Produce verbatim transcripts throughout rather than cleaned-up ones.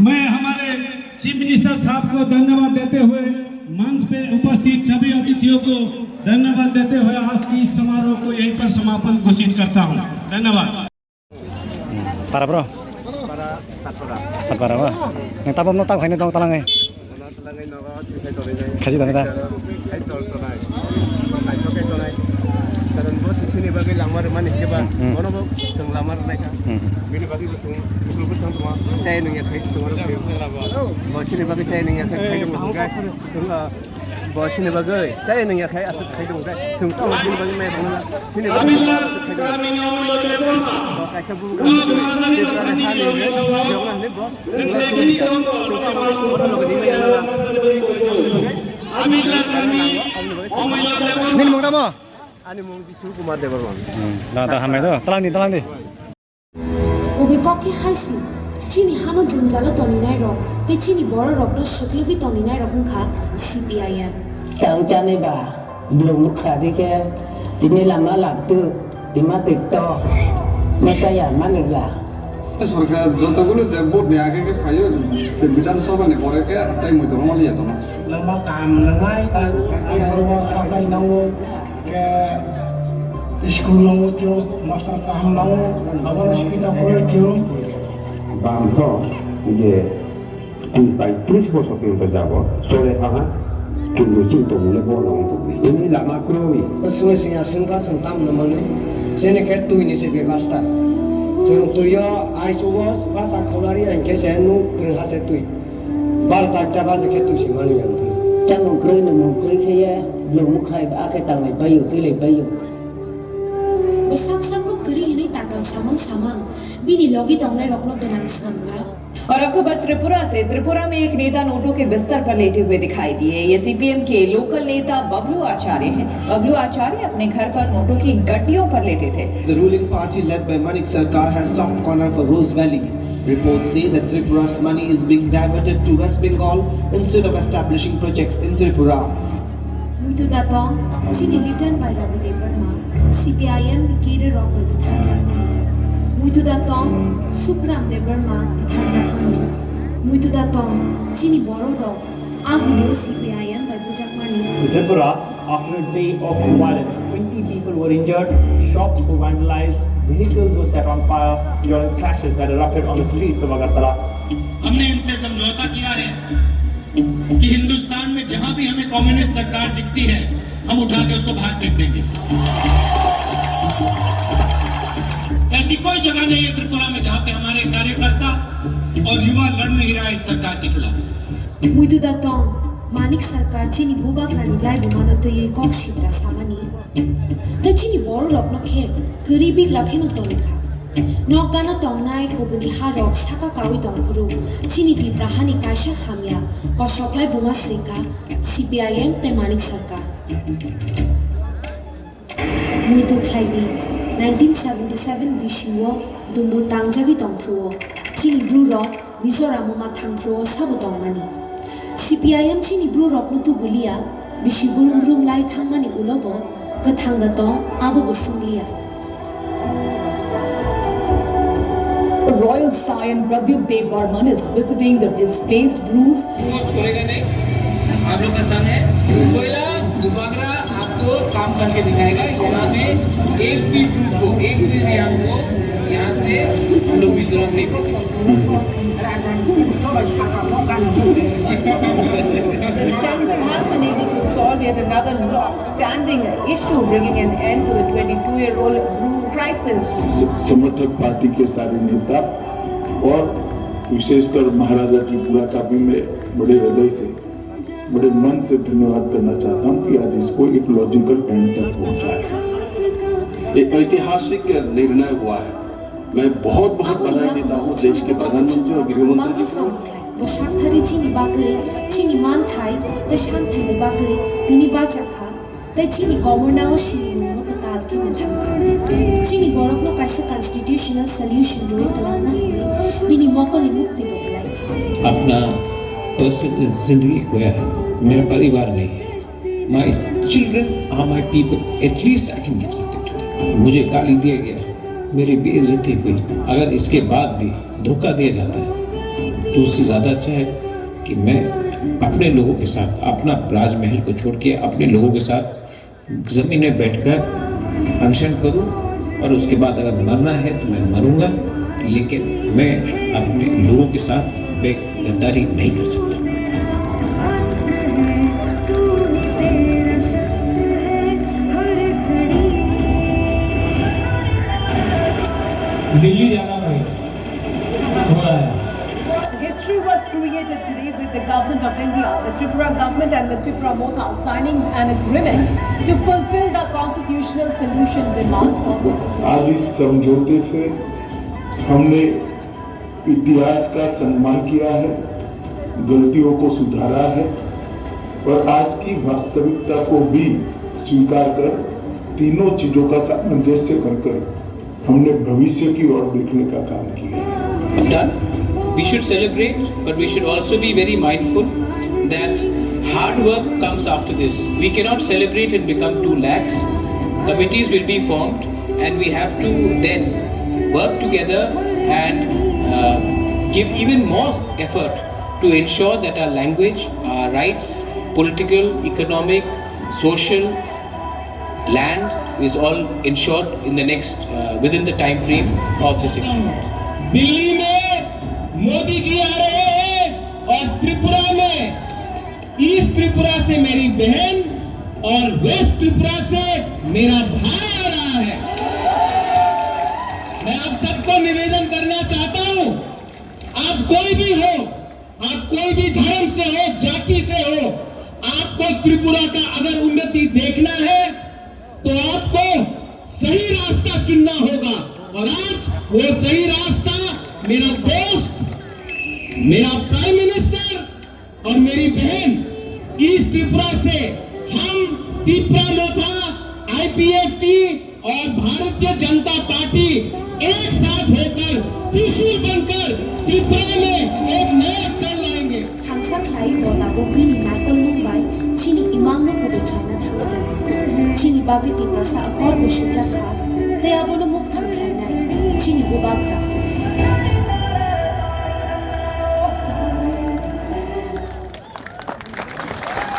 मैं हमारे chief minister साहब को धन्यवाद देते हुए मंच पे उपस्थित सभी अतिथियों को धन्यवाद देते हुए आज की इस समारोह को यहीं पर समापन घोषित करता हूँ। धन्यवाद। Para bro? Para Satpara. Satpara ba? Nang tabok no tang khaini tong talangai. Ano talangai nogo twi khai tonwi nai. Khachi tonwi ta? Khai tor tonai. Khai tor khai tonai. Karon bo sini bagwi lama rwmani khe ba. Hmm, hmm. Bono bo chwng lama rwnai kha. Hmm, hmm. Bini bagwi bo chwng bukul bwsang tongma. Chai nungya khai chwng oro khai. Bo sini bagwi chai nungya khai khai tongma hwnkhe chwng, ah, Bo chini bagwi chaya nungya khai aswk khai tongo khe chwng tamo chini bagwi maya tongna chini bagwi aswk khai tongo. Bo kaisa bubugra Tripura ni ha ni hwnwi yokna hwnwi bo chwngno tubui kha. Chwng tamo bono logi di maya nangya. Nini mung tamo? Ani mung Bisnu Kumar Debbarma. Hmm, da, da, hambai do. Talang di, talang di. Kubui kok khe hai se, chini hano jwngjalo toninairok tei chini bororokno swklwgwi toninairok wngkha C P I M. Chang chanai ba, blong nukha di khe, tini lama lak tu, tima tik to, ma chaya ma nungya. Sorkar jotoguno je vote ni age khe phaio, je Bidhan Sabha ni pore khe tai muitu rwma liya jono. Lama kaham rwnai, ang borok saklai nango. Ke school nango chwng, master kaham nango, abono sikita kwrwi chwng. Bam kho je twi bai tris bosor porjonto jabo chole thangha, kintu chini tongmungni bo nangwi tongmani. Chini lama kwrwi. Swngwi swngya swngkha chwng tamno manwi, chini khe twi ni se bebasta. Chwng twio aichugo basa khaulari hinkhe se nuk kwrwngha se twi. Bar ta ekta baje khe twi se manwi ang thani. Chamung kwrwi nwngmung kwrwi khe ye blong mukhrai ba khe tanglai baio, twilai baio. Bo sak sakno kwrwi hwnwi takal samung samang, bini logi tongnairokno gwnang sam kha. और अब खबर त्रिपुरा से। त्रिपुरा में एक नेता नोटों के बिस्तर पर लेटे हुए दिखाई दिए। ये सीपीएम के लोकल नेता बबलू आचार्य हैं। बबलू आचार्य अपने घर पर नोटों की गड्डियों पर लेटे थे। The ruling party led by Manik Sarkar has soft corner for Rose Valley. Reports say that Tripura's money is being diverted to West Bengal instead of establishing projects in Tripura. Muitu da tong, chini leader bai Ravi Debbarma, C P I M ni cadre rok bai butharjakmani. Muitu da tong, Sukram Debbarma butharjakmani. Muitu da tong, chini borok rok, a gulio C P I M bai bujakmani. In Tripura, after a day of violence, twenty people were injured, shops were vandalized, vehicles were set on fire during clashes that erupted on the streets of Agartala. हमने इनसे समझौता किया है कि हिंदुस्तान में जहां भी हमें कम्युनिस्ट सरकार दिखती है, हम उठा के उसको बाहर फेंक देंगे। ऐसी कोई जगह नहीं है त्रिपुरा में जहां पे हमारे कार्यकर्ता और युवा लड़ नहीं रहा है इस सरकार के खिलाफ। Muitu da tong, Manik Sarkar chini bubagrani laibumano twiwi kok sitra samani. Tei chini bororokno khe kwrwi bigla kheno tongwi kha. Nok gana tongnai kubuni harok saka kaui tongphuru chini Tipra hani kaisa hamya kosok laibuma swi kha C P I M tei Manik Sarkar. Muitu khlai di, nineteen seventy seven bisio dumbur tangjagwi tongphuru-o, chini Bru rok Mizoram-o ma thangphuru-o sabo tongmani. C P I M chini Bru rokno tubuliya, bisi brum brum lai thangmani ulo bo kwthang da tong, abo bo swngliya. Royal Scion Pradyut Dev Barman is visiting the displaced Brus. वो छोड़ेगा नहीं, आप लोग का सन है। कोयला बुबागरा आपको काम करके दिखाएगा। यहाँ पे एक भी ब्रू को, एक भी रियांग को यहाँ से हम लोग विथड्रॉ नहीं कर सकते। The center has been able to solve yet another long-standing issue, bringing an end to the twenty-two-year-old Bru crisis. समर्थक पार्टी के सारे नेता और विशेषकर महाराजा त्रिपुरा का भी मैं बड़े हृदय से, बड़े मन से धन्यवाद करना चाहता हूँ कि आज इसको एक लॉजिकल एंड तक पहुँचा है। एक ऐतिहासिक निर्णय हुआ है। मैं बहुत बहुत बधाई देता हूँ देश के प्रधानमंत्री और गृह मंत्री जी को। Bo sakthari chini bagwi, chini manthai tei santhaini bagwi tini bachakha. Tei chini komornao sinimungno kwtal khe mwthangkha. Chini borokno kaisa constitutional solution rwi twlangna hwnwi bini mokolni mukti bo kwlaikha. अपना पर्सनल जिंदगी खोया है, मेरा परिवार नहीं है। My children are my people, at least I can give something to them. मुझे गाली दिया गया, मेरी बेइज्जती हुई, अगर इसके बाद भी धोखा दिया जाता है उससे ज्यादा अच्छा है कि मैं अपने लोगों के साथ, अपना राजमहल को छोड़ के अपने लोगों के साथ जमीन में बैठकर अनशन करूं और उसके बाद अगर मरना है तो मैं मरूंगा, लेकिन मैं अपने लोगों के साथ बे-, गद्दारी नहीं कर सकता। दिल्ली जाना पड़ेगा। History was created today with the Government of India, the Tripura government and the Tipra Motha signing an agreement to fulfill the constitutional solution demand of the people. आज इस समझौते से हमने इतिहास का सम्मान किया है, गलतियों को सुधारा है और आज की वास्तविकता को भी स्वीकार कर तीनों चीजों का सामंजस्य कर कर हमने भविष्य की ओर देखने का काम किया है। Done. We should celebrate, but we should also be very mindful that hard work comes after this. We cannot celebrate and become too lax. Committees will be formed, and we have to then work together and, uh, give even more effort to ensure that our language, our rights, political, economic, social, land is all ensured in the next, uh, within the time frame of this agreement. Delhi में मोदी जी आ रहे हैं और त्रिपुरा में ईस्ट त्रिपुरा से मेरी बहन और वेस्ट त्रिपुरा से मेरा भाई आ रहा है। मैं आप सबको निवेदन करना चाहता हूं, आप कोई भी हो, आप कोई भी धर्म से हो, जाति से हो, आपको त्रिपुरा का अगर उन्नति देखना है तो आपको सही रास्ता चुनना होगा। और आज वो सही रास्ता मेरा दोस्त, मेरा प्राइम मिनिस्टर और मेरी बहन ईस्ट त्रिपुरा से हम तिप्रा मोथा, आईपीएफटी और भारतीय जनता पार्टी एक साथ होकर त्रिशूल बनकर त्रिपुरा में एक नया कल लाएंगे। Thangsa khlai bo tabuk bini naikolmung bai chini imangno kubui khlaina thangwi tongo. Chini bagwi Tiprasa a kor bo swijak kha, tei abono mukthang khlainai chini bubagra.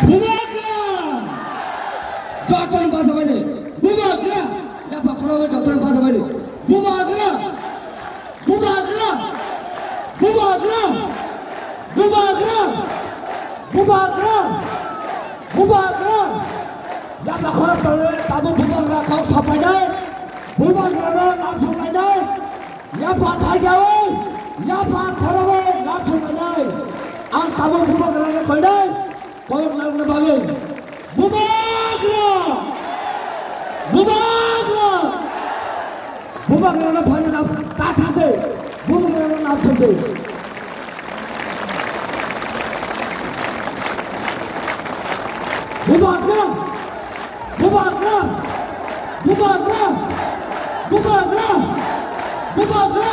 Bubagra! Jotono bajabaini. Bubagra! Yapha khoroknwi jotono bajabaini. Bubagra! Bubagra! Bubagra! Yapha khorok tole tabuk bubagra kok sapainai. Bubagrano lam thanglainai. Yapha thaijawi, yapha khorogwi lam thanglainai. Ang tabuk bubagrano koinai, kok nangna bagwi. Bubagra! Bubagra! Bubagrano phano lam ta thangdi. Bubagrano lam thangdi. Bubagra! Bubagra! Bubagra! Bubagra! Bubagra!